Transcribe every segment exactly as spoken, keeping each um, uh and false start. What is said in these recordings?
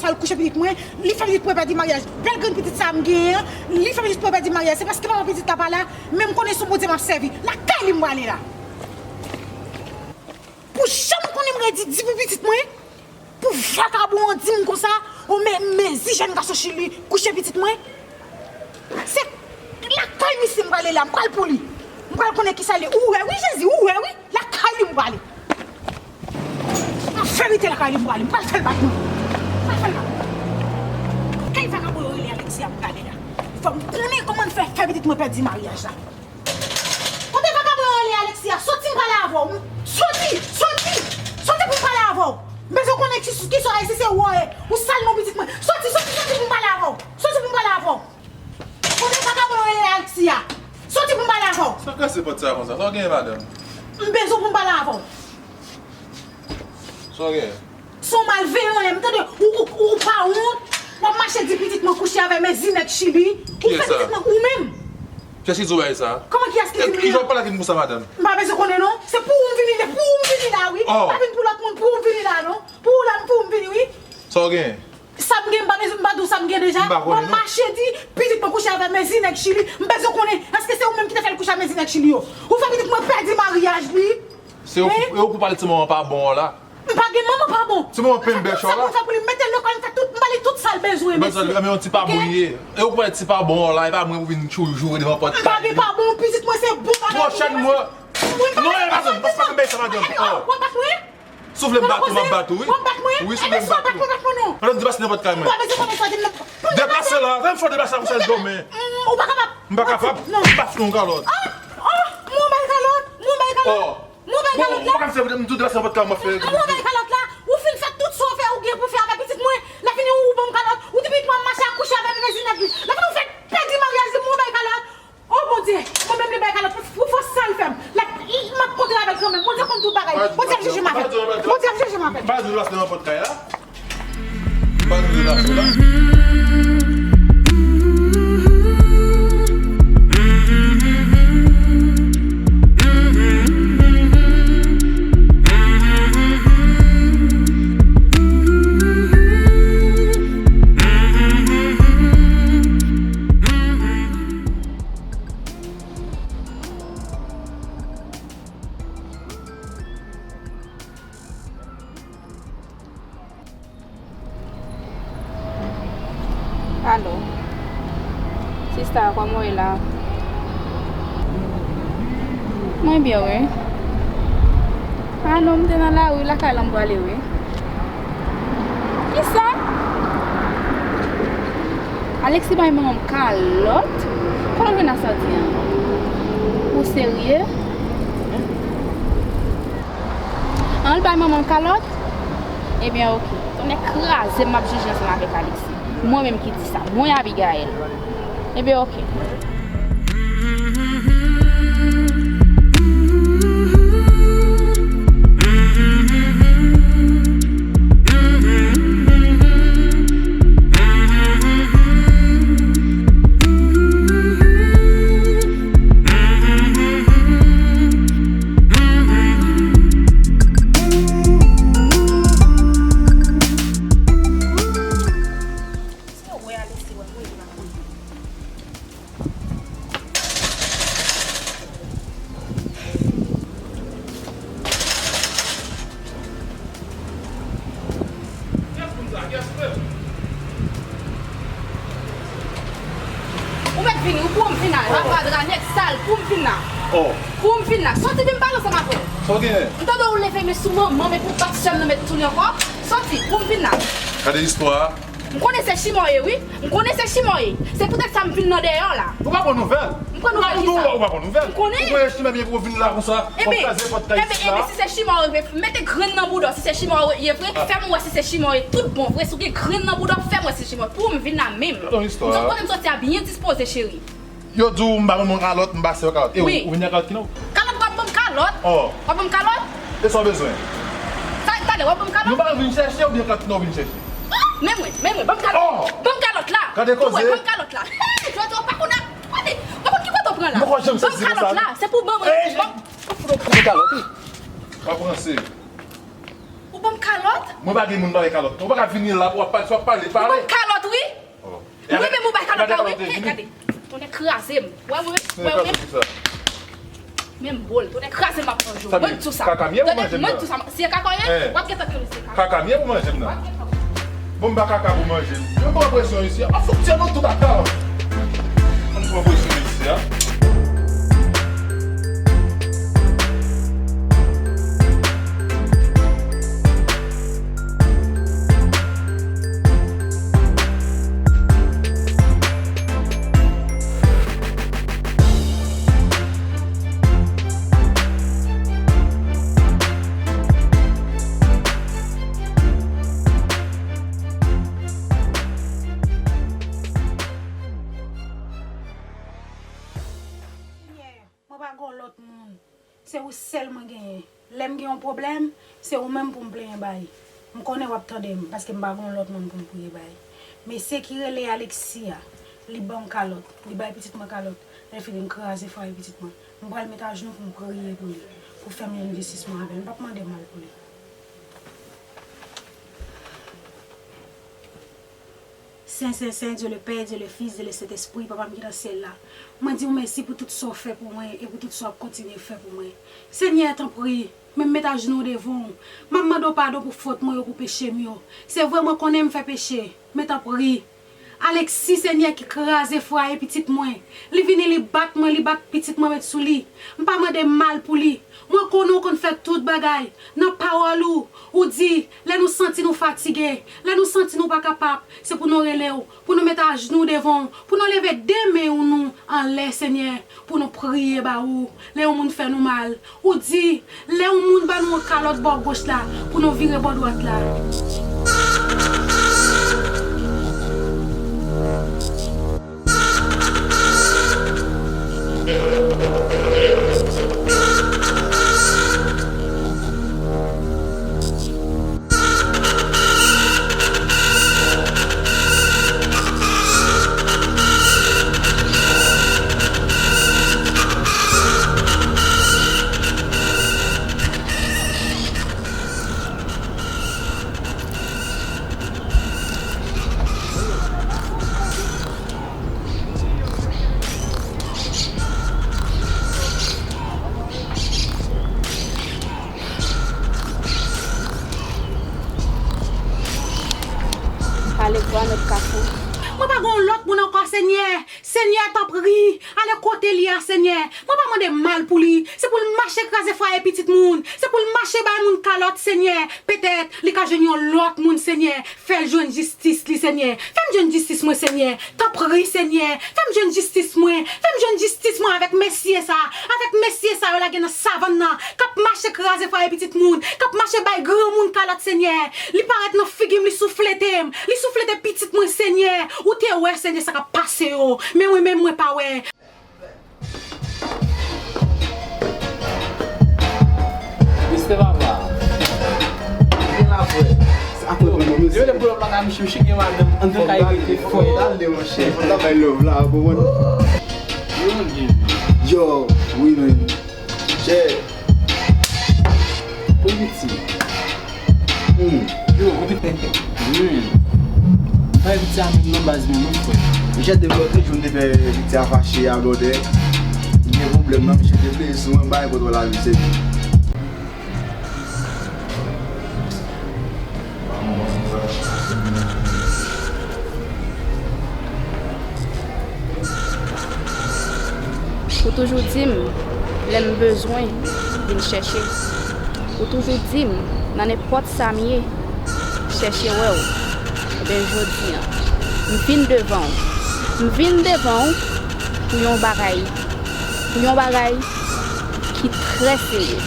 al kouche pitit mwen, li fè pitit mwen pèdi maryaj. Bèl grenn pitit sa a m genyen an, li fè pitit mwen pèdi maryaj. Se paske papa pitit la pa la, men m konnen se yon Bondye m ap sèvi. Lakay li m prale la. Pou jan m konnen m redi di pou pitit mwen, pou vakabon an di m konsa, o men, mezi jèn gason Chili kouche pitit mwen. Se lakay misye m prale la, m pral pou li. M pral konnen kisa li ye. Ou wè wi, Jezi, ou wè wi. Lakay li m prale. An verite lakay li m prale. M pral fè l bat mwen. M pral fè l bat mwen. Kay vakabon yo rele Alexia m prale la. Fò m konnen kòman l fè fè pitit mwen pèdi maryaj la. Kote vakabon yo rele Alexia? Soti m prale avè w. Soti! Soti! Soti pou m prale avè w. M bezwen konnen ki, ki sa w ye, si se ou an ye. Ou sal non pitit mwen. Soti, soti, soti pou m prale avè w. Soti pou m prale avè w. Kote vakabon yo rele Alexia? Soti pou m pale avè w. Sa kase pòt sa konsa? Sa w genyen, madanm? M bezwen pou m pale avè w. Sa w genyen? Se yon malveyan w ye, m tande ou, ou, ou pa wont. W ap mache di pitit mwen kouche avè mezi nèg Chili. Ou fè pitit mwen ou menm. Kiyès ki di w bagay sa? Kòman kiyès ki di m li an? Kijan w pale ak li konsa, madanm? M pa bezwen konnen non. Se pou ou m vini, se pou ou m vini la wi. M pa vin pou lòt moun, pou ou m vini la non. Pou ou la, pou ou m vini wi. Sa w genyen? Sa m gen, m pa bezwen, m pa di w sa m gen deja. M pa konnen non. W ap mache di pitit mwen kouche avè mezi nèg Chili. M bezwen konnen, èske se ou menm ki te fè l kouche ak mezi nèg Chili yo? Ou fè pitit mwen pèdi maryaj li. Se ou, e ou pou pale ti manman pa bon an la. M pa gen manman pa bon. Ti manman penbèch an la. Sa pou m fè pou li, m mete l lekòl, m fè tout, m ba li tout sa l bezwen, mesi. Men yon ti pa bon ye. E ou pou pale ti pa bon an la, e pa mwen pou vin tchoul joure devan pòt kay li. M pa gen pa bon, pitit mwen se bon bagay. Pwochèn mwen. Non, e madanm, m pa konn bay sa, madanm. W ap bat mwen? Si w vle m bat ou, m ap bat ou, wi. W ap bat mwen? Wi, si w vle m bat ou. Madanm, deplase nenpòt kay mwen. M pa bezwen konnen sa w di m nan. Deplase la, fè m fè w deplase la pou sèl domen. Ou pa kapab. M pa kapab. Non. M pa fout yon kalòt. Ah! Oh! Mwen bay kalòt! Mwen bay kalòt! Oh. Mwen bay kalòt la! Bon, ou pa ka fè m tou deplase nenpòt kay mwen fè. Mwen bay kalòt la! Ou fin fè tout sa w fè, ou gen pou fè avèk pitit mwen. Lè fini ou ban m kalòt, ou di pitit mwen ap mache ap kouche avèk mezi nèg li. Lè fini ou fè pèdi maryaj li, mwen bay kalòt. Oh Bondye, mwen menm li bay kalòt pou, pou fòs sa l fè m. L ap, m ap kontre avè l kanmenm. Bondye konn tout bagay. Bondye ap jije m avè l. Bondye ap jije m avè l. Pa di w la se nan pòt kay la. Pa di w la se la. Alo. Sista, kòman w ye la? Mwen byen, wi. A non, m te nan lari, lakay la m prale, wi. Kisa? Alexis bay manman m kalòt? Kote w jwenn sa w di an? Ou serye? An, l bay manman m kalòt? Ebyen, oke. Tonnè kraze m, m ap jije ansanm avèk Alexis. Mwen menm ki di sa. Mwen, Abigaël. Ebyen, oke. Ou mèt vini, ou pou m vin la. Lava dra nèg sal, pou m vin la. Oh. Pou m vin la. Soti vin pale ansanm avè m. Sa w genyen? M tande w leve men sou manman m epi w bat sè m nan, met sou li ankò. Soti, pou m vin la. Gade istwa a. M konnen se chimè w ye, wi. M konnen se chimè w ye. Se poutèt sa m vin nan dèyè w la. Ou pa pran nouvèl. M pran nouvèl kisa? Ou pa pran nouvèl. M konnen. Ou pran chimè byen pou w vin la konsa. Ebe, ebe, ebe, si se chimè w ye vre, mete grenn nan bouda w. Si se chimè w ye vre, fè m wè si se chimè w ye tout bon vre. Si w gen grenn nan bouda w, fè m wè si se chimè w ye. Pou m vin la menm. Gade yon istwa. Donk, kote m soti a byen dispoze, cheri. Yo di w m ba manman w kalòt, m ba sè w kalòt. E ou, ou vin ak kalòt ki non? Kalòt, w ap ban m kalòt? Oh. W ap ban m kalòt? E sa w bezwen? Sa, talè, w ap ban m kalòt? Nou pa vin chèche oubyen kalòt ki non w vin chèche? Oh, men mwen, men mwen, ban m kalòt. Oh. Ban m kalòt la. Gade koze. Ban m kalòt la. Hey, jodi a w pa konn ap, gade, w pa konn ki kote w pran la. Mwen kwè janm sezi konsa. Ban m kalòt la, se pou ban mwen. Hey, ban m fout w kalòt, wi. W ap ranse. Ou Ou ban m kalòt? Mwen pa gen moun ba kalòt. Ou pa ka vini la pou w ap pale, sou ap pale, pale. Ou ban m kalòt, wi. Oh. Mwen menm ou bay kalòt la, wi. Hey, gade. Tonnè kraze m. Wè, wè, wè, wè. Menm bòl, tonnè kraze m ap pran jou. Mwen di w sa. Kaka m ye pou manje m nan. Mwen di w sa. Si e kaka w ye, w ap gentan konnen se kaka. Kaka m ye pou manje m nan. W ap gentan konnen. Bon, m pa kaka pou manje m. Yo pran presyon isi a. An fouti nou tout ap talan. An pran presyon isi a. Mwen pa gen lòt moun. Se ou sèl mwen genyen. Lè m gen yon pwoblèm, se ou menm pou m plenyen bay. M konnen w ap tande m, paske m pa gen yon lòt moun pou m priye bay. Mesye ki rele Alexis a, li ban m kalòt, li bay pitit mwen kalòt, lè l fini l kraze fwaye pitit mwen. M pral met ajnou pou m priye pou li, pou fè m jwenn jistis mwen avè l. M p ap mande mal pou li. Sen, sen, sen, Dye le Pè, Dye le Fis, Dye le Sentespri, Papa m ki nan syèl la. Mwen di w mèsi pou tout sa w fè pou mwen e pou tout sa w ap kontinye fè pou mwen. Senyè, tanpri, men m met ajnou devan w. M ap mande w padon pou fòt mwen yo, pou peche m yo. Se vre, mwen konnen m fè peche, men tanpri. Alexis, Senyè, ki kraze fwaye pitit mwen. Li vini, li bat mwen, li bat pitit mwen, met sou li. M pa mande mal pou li. Mwen konnen w konn fè tout bagay. Nan pawòl ou, ou di, lè nou santi nou fatige, lè nou santi nou pa kapab, se pou nou rele w, pou nou met ajnou devan w, pou nou leve de men nou anlè, Senyè, pou nou priye ba ou. Lè yon moun fè nou mal, ou di, lè yon moun ba nou yon kalòt bò goch la, pou nou vire bò dwat la. Pale kwa nèt kafou. Mwen pa gen lòt moun ankò, Senyè. Senyè, tanpri, ale kote li a, Senyè. Mwen pa mande mal pou li. Se pou l mache kraze fwaye pitit moun. Se pou l mache bay moun kalòt, Senyè. Petèt, li ka jwenn yon lòt moun, Senyè. Fè l jwenn jistis li, Senyè. Fè m jwenn jistis mwen, Senyè. Tanpri, Senyè. Fè m jwenn jistis mwen. Fè m jwenn jistis mwen avèk mesye sa. Avèk mesye sa yo lage nan savann nan. K ap mache kraze fwaye pitit moun. K ap mache bay granmoun kalòt, Senyè. Li parèt nan figi m, li souflete m. Li souflete pitit mwen, Senyè. Ou te wè, Senyè, sa k ap pase yo. Men mwen menm, mwen pa wè. Mister Papa. Gen la, frè. Sa fè pou mwen, mesye. Yo, le pwoblèm la, misye, misye gen madanm. Ann fè kay rete, frè. Fò m gade, monchè. Fò m gade love la, ou konprann? Yo, wi, men. Chè. Pou piti. Hmm. Yo, pou piti. Hmm. Bay piti a menm non, baz, menm non, frè. Misye te vle ote jou m te fè piti a fache a blòdè. Li gen pwoblèm nan, misye te vle sou mwen, bay kontwòl a misye. Ou toujou di m, lè m bezwen, vin chèche. Ou toujou di m, nan nenpòt sa m ye, chèche wè w. Ebyen, jodi a, m vin devan w. M vin devan w pou yon bagay, pou yon bagay ki trè serye.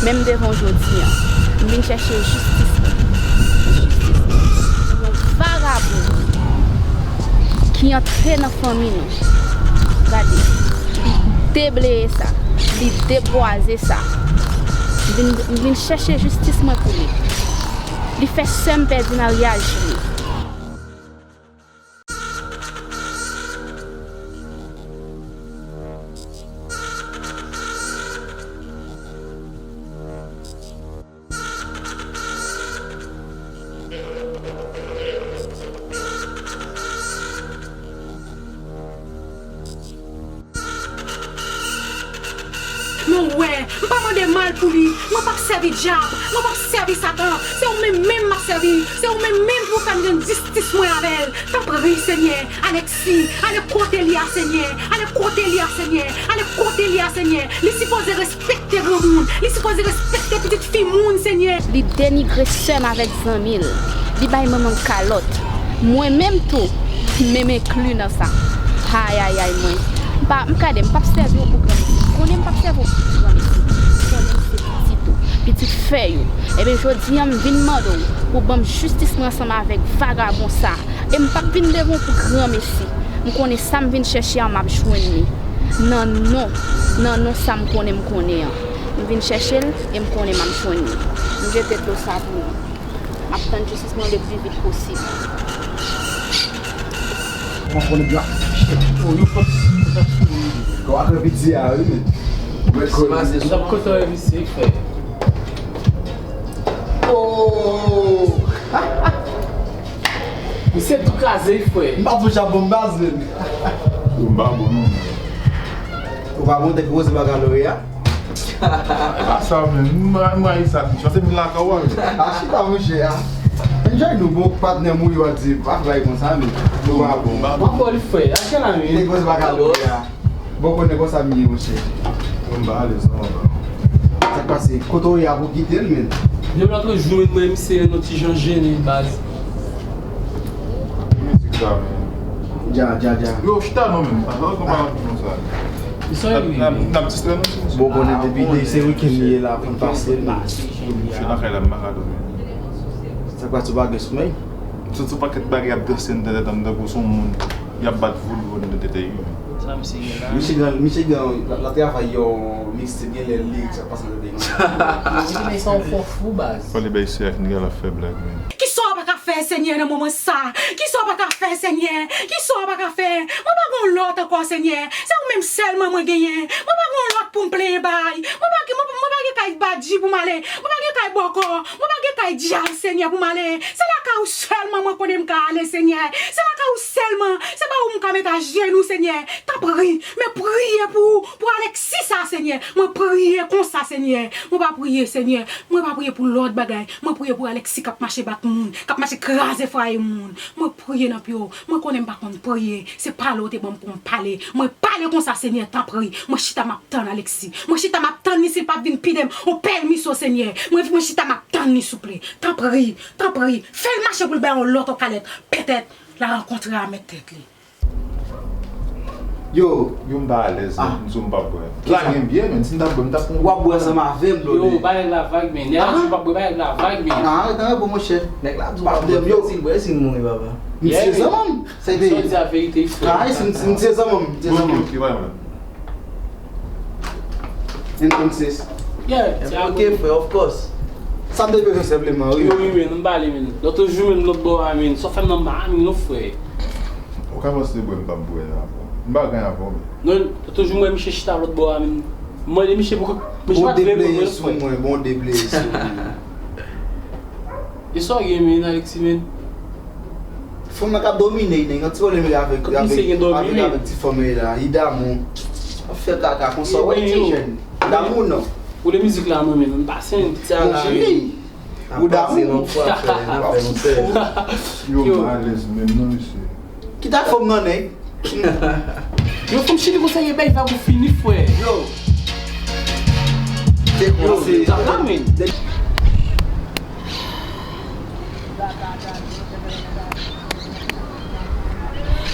Men m devan w jodi a, m vin chèche jistis mwen. Jistis mwen. Yon vagabon ki antre nan fanmi nou. Gade, li debleye sa, li debwaze sa. M vin, m vin chèche jistis mwen pou li. Li fè sè m pèdi maryaj li. Men w wè, m pa mande mal pou li. Mwen p ap sèvi dyab, mwen p ap sèvi Satan. Se ou menm menm m ap sèvi. Se ou menm menm pou fè m jwenn jistis mwen avè l. Tanpri, Senyè, Alèksi, ale kote li a, Senyè. Ale kote li a, Senyè. Ale kote li a, Senyè. Li sipoze respekte granmoun. Li sipoze respekte pitit fi moun, Senyè. Li denigre sè m avèk zanmi l. Li bay manman m kalòt. Mwen menm tou, m menm enkli nan sa. Ayayay mwen. M pa, m gade, m p ap sèvi w pou granmesi. M konnen m p ap sèvi w pou granmesi. M konnen m se pitit ou, pitit fèy ou. Ebyen, jodi a, m vin mande w pou ban m jistis mwen ansanm avèk vagabon sa. E m p ap vin devan w pou granmesi. M konnen sa m vin chèche a, m ap jwenn li. Nan non, nan non sa m konnen m konnen an. M vin chèche l e m konnen m ap jwenn li. M jete dlo sa pou nou. M ap tann jistis mwen le pli vit posib. Mwen konnen blan. Oh, yo fòs. Yo atrapè piti a, wi, men. Mwen konnen. Sa kote w ye, misye, frè? Oh! Misye tou kraze, frè. M pa tou chabon baz, men. Ou pa bon, non. Ou pa bon, te poze bakalorya. E pa sa, men. M, m rayi sa, ti. Pase m lakay ou, men. A chita, monchè, a. Enjoy nou, bon, patnè m, wi, w ap di, pa fè bagay konsa, men. Nou pa bon. M pa bon, li, frè. Achte la, men. Te poze bakalorya. Bon, konnen konsa m ye, monchè. Bon, m pa alèz non, papa. Sa k pase? Kote w ye a pou kite l, men? Depi lòt jou, men, mwen, misye yon ti jan jennen, baz. Ki mizik sa, men? Dja, dja, dja. Yo, chita non, men. Sa, sa, konpa konsa. N ap, n ap, n ap distrè nou, ti mesye. Bon, konnen depi de, se wikenn li ye la, pou n pase, men. Misye nan kay la, m pa ka dòmi. Sa k pase, ou pa gen somèy? M santi yon pakèt bagay ap danse anndan tèt mwen, tankou se yon moun y ap bat voulou anndan tèt li, wi. Sa misye gen la? Misye gen, misye gen, l ap, l ap travay yon mixtape, genlè lirik sa pase nan tèt li. Misye gen sa yon fò fou, baz. Pale bay sè a, fin gade l ap fè blag, men. Kisa w pa ka fè, Senyè, nan moman sa? Kisa w pa ka fè, Senyè? Kisa w pa ka fè? Mwen pa gon lòt ankò, Senyè. Se ou menm sèlman mwen genyen. Mwen pa gon lòt pou m plenyen bay. Mwen pa gen, mwen, mwen pa gen kay badji pou m ale. Mwen pa gen kay bòkò. Mwen pa gen kay djab, Senyè, pou m ale. Se lakay ou sèlman mwen konnen m ka ale, Senyè. Se lakay ou sèlman. Se ba ou m ka met ajenou, Senyè. Tanpri, men priye pou, pou Alèksi sa, Senyè. Mwen priye konsa, Senyè. Mwen pa priye, Senyè. Mwen pa priye pou lòt bagay. Mwen priye pou Alèksi k ap mache bat moun, k ap mache kraze fwaye moun. Mwen priye nan pye w. Mwen konnen m pa konn priye. Se pale w te ban m pou m pale. Mwen pale konsa, Senyè, tanpri. Mwen chita, m ap tann Alèksi. Mwen chita, m ap tann li si l p ap vin pide m yon pèl miso, Senyè. Mwen, mwen chita, m ap tann li, souple. Tanpri, tanpri. Fè l mache pou l bay yon lòt yon kalèt. Petèt, l a rankontre a mèt tèt li. Yo. Yo, m pa alèz, men. M di w m p ap bwè. Lage m byen, men. Si m t ap bwè, m t ap pran. W ap bwè ansanm avè m, blode. Yo, bay nèg la vag, men. Nèg la di w p ap bwè, bay nèg la vag, men. Ah, arete, arete, monchè. Nèg la di w p ap bwè, si l bwè, si l mouri, papa. Misye zanmi m. Sa di a verite, frè. Ah, si, si, misye zanmi m, misye zanmi m. Ok, ok, bay mwen. Entonces. Yeah, ok, frè, of course. Sa m te bezwen senpleman, wi. Wi, wi, men, m pale, men. Lòt jou, men, lòt bò a, men. Sa w fè m nan ma, men, non, frè. Ou ka panse bwè m p ap bwè avè w. M pa gen avè w, men. Non, lòt jou, mwen, misye chita lòt bò a, men. Mwen, misye poko, misye pa t vle bwè mwen, frè. Bon depleye sou mwen, bon depleye sou mwen. E sa w gen, men, Alexis, men? Fanm nan k ap domine, nèg, yon ti pwoblèm li avèk, avèk, avèk ti fanm nan la. Li damou. Ap fè kaka konsa, w wè ti jèn. Damou non. Ou de mizik la, mwen menm, m pa sèn. Mon chéri. Ou damou. Yo, m alèz menm non, mesye. Kite fanm nan, nèg. Yo, fanm chili konsa, ye bay vag ou fini, frè. Yo. Te kòmanse. Zam la, men.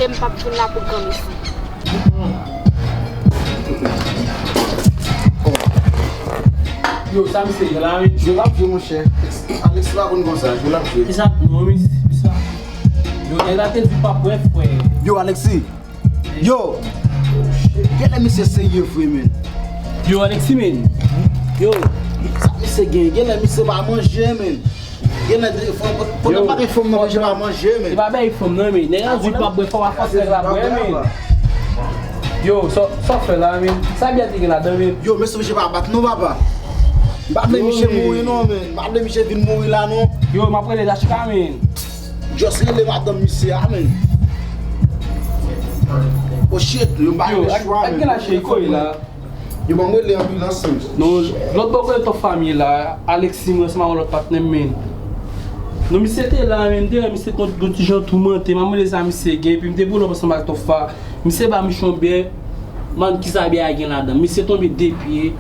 E m p ap vin la pou granmesi. Yo, sa misye ye la, wi. Jwe l ap jwe, monchè. Alex la konn konsa, jwe l ap jwe. E sa, non, misye, misye la. Yo, nèg la te di pa bwè, frè. Yo, Alexis. Yo. Genlè misye serye vre, men. Yo, Alexis, men. Yo. Sa misye gen? Genlè misye pa manje, men. Genlè, fò, fò, fò, pa gen fanm nan manje, pa manje, men. E pa bay fanm nan, men. Nèg la di pa bwè, fò pa fòse nèg la bwè, men. Yo, sa, sa w fè la, men. Sa byen te gen ladan, men. Yo, mesye, misye pa bat, non, papa. M pa vle misye mouri, non, men. M pa vle misye vin mouri la, non. Yo, m ap rele Dachka, men. Just rele madanm misye a, men. Oh shit, yo ba yo chwa, men. Yo ban m rele anbilans, men. Non, lòt bò kote Tòfa m ye la, Alexis, mwen, ansanm ak yon lòt patnè m, men. Non, misye te la, men, m te wè misye te yon ti jan toumante, m ap mande sa misye gen, epi m te boule ansanm ak Tòfa. Misye ba m yon bè, man, kisa bè a gen ladan? Misye tonbe de pye,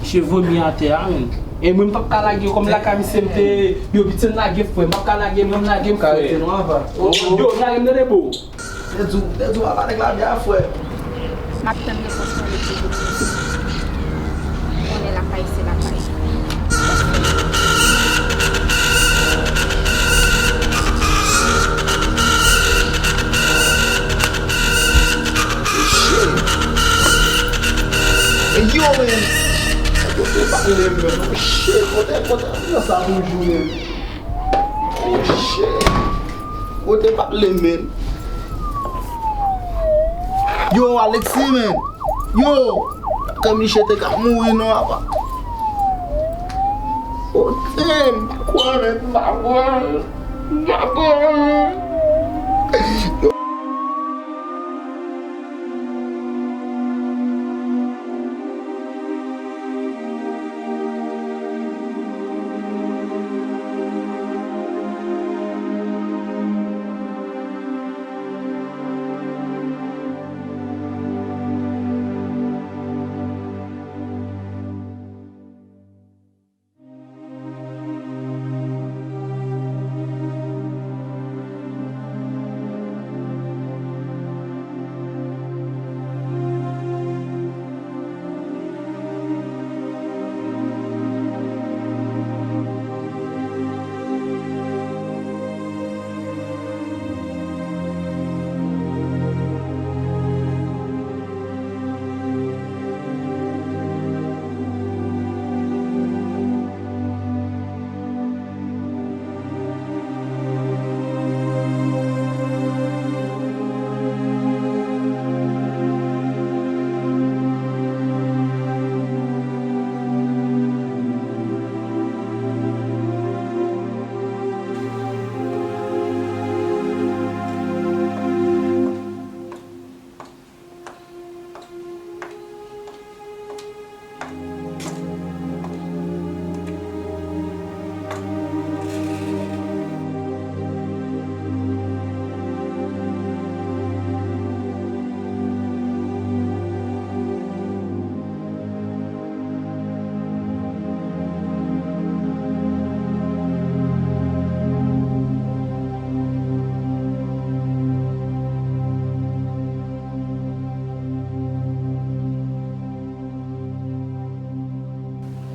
misye vomi atè a, men. E mwen, m p ap ka lage, kòm lakay misye, m te, yo, pitit lage frè, m p ap ka lage, mwen, m lage m frè. Yo, m lage m tande, bro. Pèdi w, pèdi w, papa nèg la byen a, frè. M ap tann repons mwen depi jodi. Konnen lakay se lakay. Shit. Yo, men. Kote pa lè, men. Shit, kote, kote, kote sa pou jounen. Oh shit. Kote pale, men. Yo, Alexis, men. Yo. Kè misye te ka mouri non, apa. Oh damn, m pa kwè, men, m pa kwè. M pa kwè.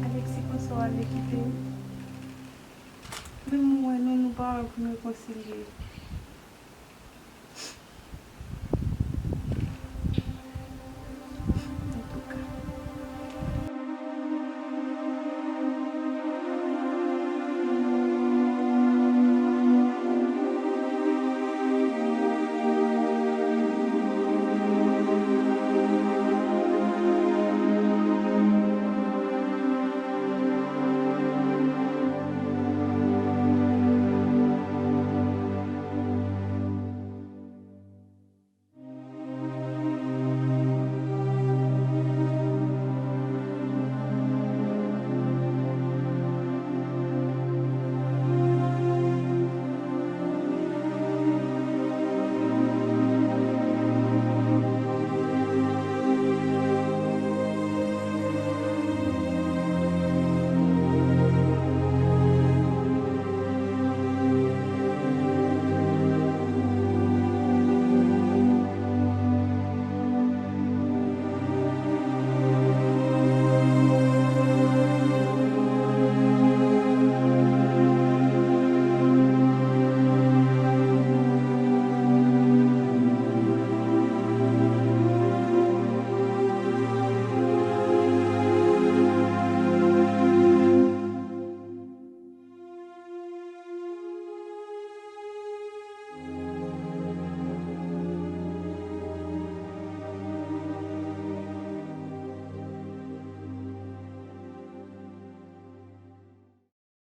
Alexis, konsa w ale kite m? Menm mwen, nou, nou pa wè pou n rekonsilye.